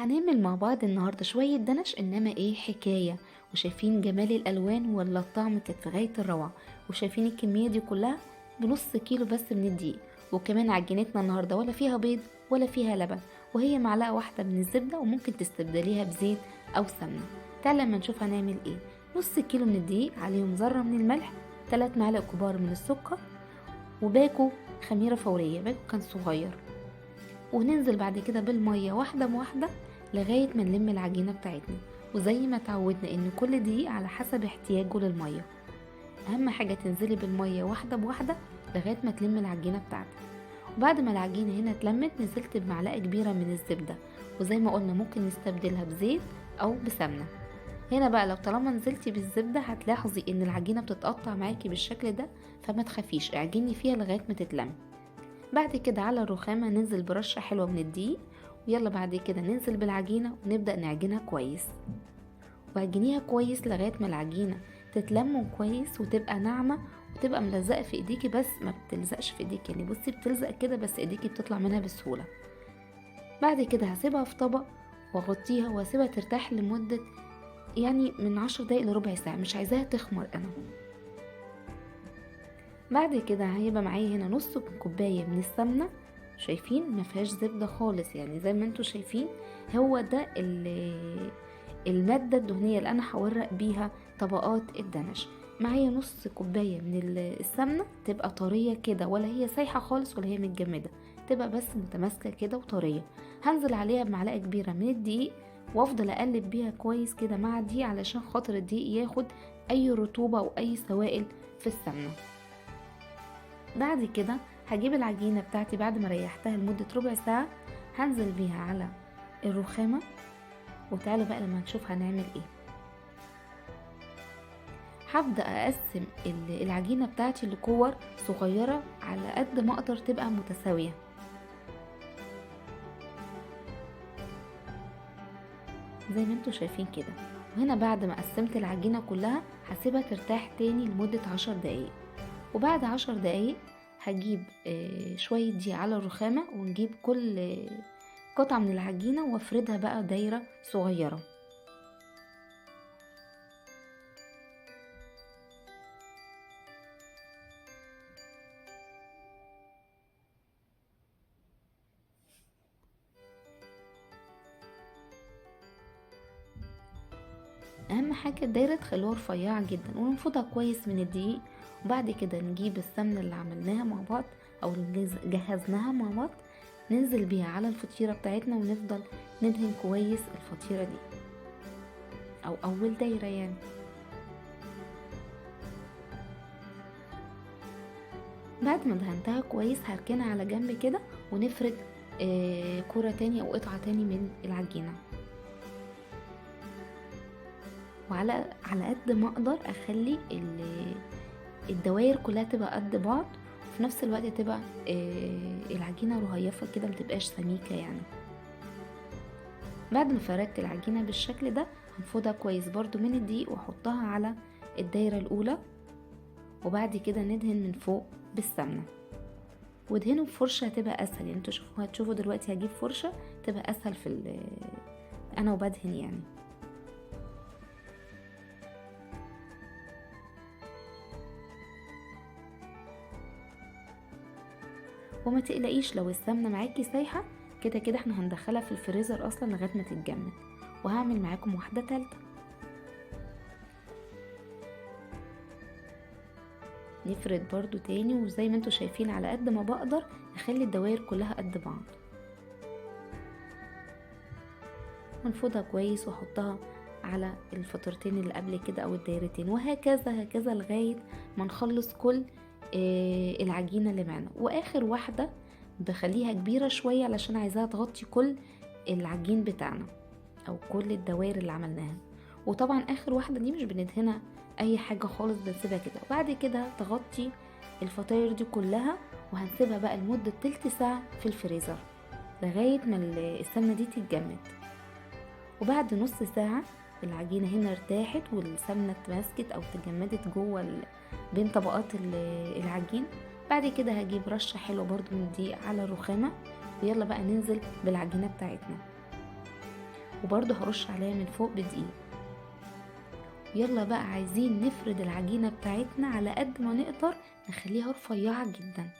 هنعمل مع بعض النهاردة شوية دنش، انما ايه حكاية. وشايفين جمال الالوان ولا الطعم كانت في غاية الروعة. وشايفين الكمية دي كلها بنص كيلو بس من الدقيق. وكمان عجينتنا النهاردة ولا فيها بيض ولا فيها لبن، وهي معلقة واحدة من الزبدة، وممكن تستبدليها بزيت او سمنة. تعالى لما نشوف هنعمل ايه. نص كيلو من الدقيق، عليهم ذرة من الملح، 3 معالق كبار من السكر، وباكو خميرة فورية، باكو كان صغير. وننزل بعد كده بالمية واحدة بواحدة لغاية ما نلم العجينة بتاعتنا. وزي ما تعودنا ان كل دقيق على حسب احتياجه للمية، اهم حاجة تنزلي بالمية واحدة بواحدة لغاية ما تلم العجينة بتاعتك. وبعد ما العجينة هنا اتلمت، نزلت بمعلقة كبيرة من الزبدة، وزي ما قلنا ممكن نستبدلها بزيت او بسمنة. هنا بقى لو طالما نزلتي بالزبدة هتلاحظي ان العجينة بتتقطع معاكي بالشكل ده، فما تخافيش، اعجني فيها لغاية ما تتلم. بعد كده على الرخامة ننزل برشة حلوة من الدقيق، ويلا بعد كده ننزل بالعجينة ونبدأ نعجنها كويس. واعجنيها كويس لغاية ما العجينة تتلم كويس وتبقى ناعمة وتبقى ملزقة في ايديكي، بس ما بتلزقش في ايديكي، يعني بصي بتلزق كده بس ايديكي بتطلع منها بسهولة. بعد كده هسيبها في طبق واغطيها واسيبها ترتاح لمدة من 10 دقايق لربع ساعة، مش عايزاها تخمر انا. بعد كده هيبقى معايا هنا نص كوباية من السمنة، شايفين ما فيهاش زبدة خالص، زي ما انتوا شايفين هو ده المادة الدهنية اللي انا هورق بيها طبقات الدنش. معايا نص كوباية من السمنة، تبقى طرية كده، ولا هي سايحة خالص ولا هي متجمدة، تبقى بس متماسكة كده وطرية. هنزل عليها بمعلقة كبيرة من الدقيق وافضل اقلب بيها كويس كده مع الدقيق علشان خاطر الدقيق ياخد اي رطوبة او اي سوائل في السمنة. بعد كده هجيب العجينة بتاعتي بعد ما ريحتها لمدة ربع ساعة، هنزل بيها على الرخامة. وتعالوا بقى لما نشوف هنعمل ايه. هبدأ اقسم العجينة بتاعتي لكور صغيرة على قد ما اقدر تبقى متساوية. زي ما انتوا شايفين كده. وهنا بعد ما قسمت العجينة كلها هسيبها ترتاح تاني لمدة 10 دقايق. وبعد 10 دقايق هجيب شوية دقيق على الرخامة، ونجيب كل قطعة من العجينة وافردها بقى دايرة صغيرة. اهم حاجة الدايرة تخلوها رفيعة جدا وننفضها كويس من الدقيق. وبعد كده نجيب السمنة اللي عملناها مع بعض او اللي جهزناها مع بعض، ننزل بيها على الفطيرة بتاعتنا ونفضل ندهن كويس الفطيرة دي او اول دايرة. بعد ما دهنتها كويس هركنها على جنب كده، ونفرد كرة تاني او قطعة تاني من العجينة. وعلى قد ما اقدر اخلي الدوائر كلها تبقى قد بعض، وفي نفس الوقت تبقى العجينة رهيفة كده، ما تبقاش سميكة. بعد ما فردت العجينة بالشكل ده هنفضها كويس برضو من الدقيق واحطها على الدايرة الاولى، وبعد كده ندهن من فوق بالسمنة. وادهنوا بفرشة هتبقى اسهل، انتوا هتشوفوا دلوقتي هجيب فرشة تبقى اسهل في انا وبدهن. وما تقلقيش لو السمنة معاكي سايحة، كده كده احنا هندخلها في الفريزر اصلا لغاية ما تتجمد. وهعمل معاكم واحدة تالتة. نفرد برضو تاني، وزي ما انتوا شايفين على قد ما بقدر اخلي الدوائر كلها قد بعض. ونفضها كويس واحطها على الفطرتين اللي قبل كده او الدايرتين، وهكذا هكذا لغاية ما نخلص كل العجينة اللي معانا. واخر واحدة بخليها كبيرة شوية علشان عايزاها تغطي كل العجين بتاعنا او كل الدوائر اللي عملناها. وطبعا اخر واحدة دي مش بندهنها اي حاجة خالص، بنسيبها كده. وبعد كده تغطي الفطاير دي كلها، وهنسيبها بقى لمدة تلت ساعة في الفريزر لغاية ما السمنة دي تتجمد. وبعد نص ساعة العجينة هنا ارتاحت والسمنة اتماسكت او اتجمدت جوه بين طبقات العجين. بعد كده هجيب رشة حلوة برضو من الدقيق على الرخامة، ويلا بقى ننزل بالعجينة بتاعتنا. وبرده هرش عليها من فوق بدقيق. يلا بقى عايزين نفرد العجينة بتاعتنا على قد ما نقدر، نخليها رفيعة جدا.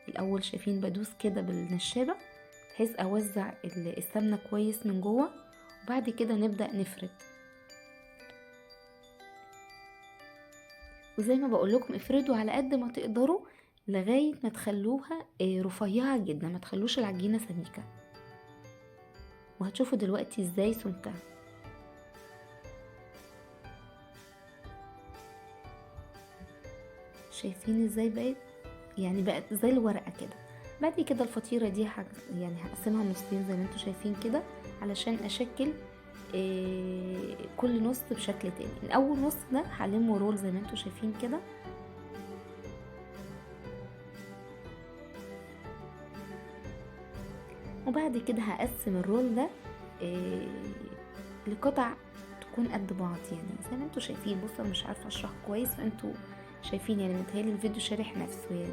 الاول شايفين بدوس كده بالنشابة بحيث اوزع السمنة كويس من جوه، وبعد كده نبدأ نفرد. وزي ما بقول لكم افردوا على قد ما تقدروا لغاية ما تخلوها رفيعة جدا، ما تخلوش العجينة سميكة. وهتشوفوا دلوقتي ازاي سمكها. شايفين ازاي بقت؟ يعني بقت زي الورقة كده. بعد كده الفطيرة دي يعني هقسمها نصين زي ما انتوا شايفين كده، علشان اشكل كل نص بشكل تاني. اول نص ده هلمه رول زي ما انتوا شايفين كده، وبعد كده هقسم الرول ده لقطع تكون قد بعض، يعني زي ما انتوا شايفين. بصوا انا مش عارفه اشرح كويس، فانتوا شايفين يعني، متهيألي الفيديو شارح نفسه يعني.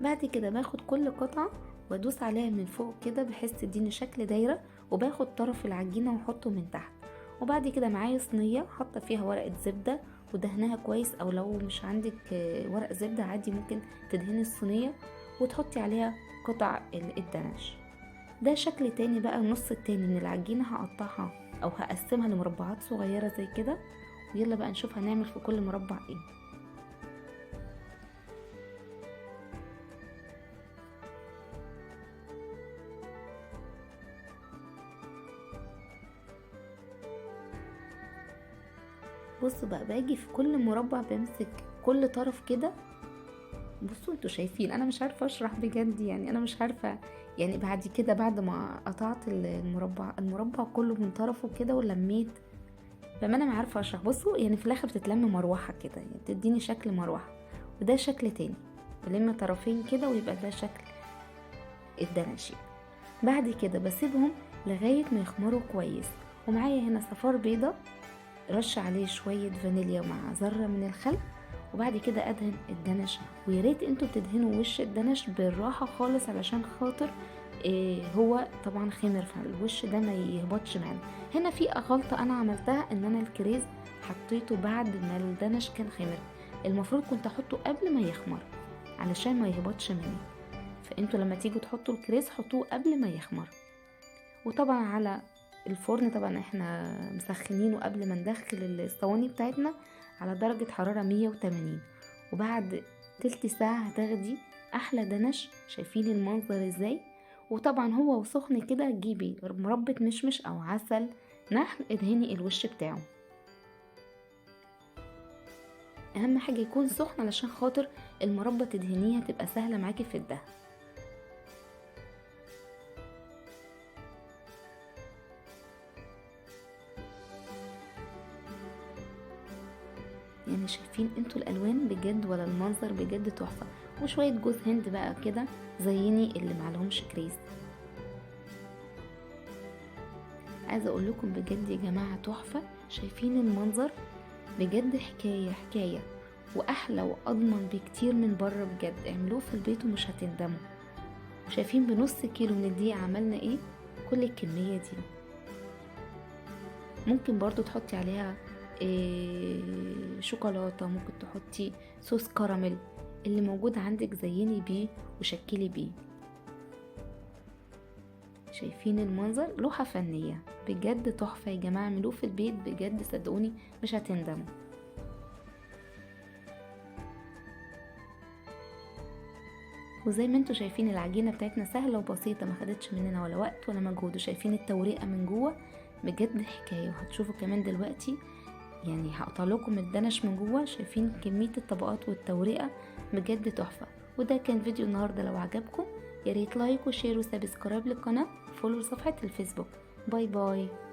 بعد كده باخد كل قطعة وادوس عليها من فوق كده بحيث تديني شكل دايرة، وباخد طرف العجينة واحطه من تحت. وبعد كده معايا صينية حاطة فيها ورقة زبدة ودهنها كويس، او لو مش عندك ورق زبدة عادي ممكن تدهني الصينية وتحطي عليها قطع الدنش. ده شكل تاني بقى. النص التاني من العجينة هقطعها او هقسمها لمربعات صغيرة زي كده، ويلا بقى نشوف هنعمل في كل مربع ايه. بصوا بقى، باجي في كل مربع بمسك كل طرف كده. بصوا انتوا شايفين انا مش عارفه اشرح بجد، يعني انا مش عارفه يعني. بعد كده بعد ما قطعت المربع كله من طرفه كده ولميت، بما انا ما عارفه اشرح. بصوا يعني في الاخر بتتلم مروحة كده، يعني بتديني شكل مروحة. وده شكل تاني، بلم طرفين كده ويبقى ده شكل الدناشي. بعد كده بسيبهم لغاية ما يخمروا كويس. ومعايا هنا صفار بيضة رش عليه شوية فانيليا مع ذره من الخل، وبعد كده ادهن الدنش. وياريت انتوا بتدهنوا وش الدنش بالراحة خالص علشان خاطر هو طبعا خمر، فالوش ده ما يهبطش معانا. هنا في غلطه انا عملتها، ان انا الكريز حطيته بعد ما الدنش كان خمر، المفروض كنت احطه قبل ما يخمر علشان ما يهبطش مني. فانتوا لما تيجوا تحطوا الكريز حطوه قبل ما يخمر. وطبعا على الفرن طبعا احنا مسخنينه قبل ما ندخل الصواني بتاعتنا على درجة حرارة 180، وبعد تلت ساعة هتاخدي احلى دنش. شايفين المنظر ازاي؟ وطبعا هو وسخن كده جيبي مربى مشمش او عسل نحل ادهني الوش بتاعه. اهم حاجة يكون سخن علشان خاطر المربى تدهنيها تبقى سهلة معاكي في الدهن. يعني شايفين انتوا الالوان بجد ولا المنظر بجد تحفة. وشوية جوز هند بقى كده زيني اللي معلهمش كريز. عايزه اقول لكم بجد يا جماعة تحفة. شايفين المنظر بجد حكاية حكاية، واحلى واضمن بكتير من بره بجد. اعملوه في البيت ومش هتندموا. وشايفين بنص كيلو من الدقيق عملنا ايه؟ كل الكمية دي. ممكن برضو تحطي عليها شوكولاتة، ممكن تحطي صوص كراميل، اللي موجود عندك زيني بيه وشكلي بيه. شايفين المنظر؟ لوحة فنية بجد تحفة يا جماعة. اعملوه في البيت بجد صدقوني مش هتندموا. وزي ما انتوا شايفين العجينة بتاعتنا سهلة وبسيطة، ما خدتش مننا ولا وقت ولا مجهود. وشايفين التوريقة من جوه بجد حكاية. وهتشوفوا كمان دلوقتي يعني هقطع لكم الدنش من جوه. شايفين كمية الطبقات والتوريقة بجد تحفة. وده كان فيديو النهاردة، لو عجبكم ياريت like و share و subscribe للقناة، follow صفحة الفيسبوك. bye bye.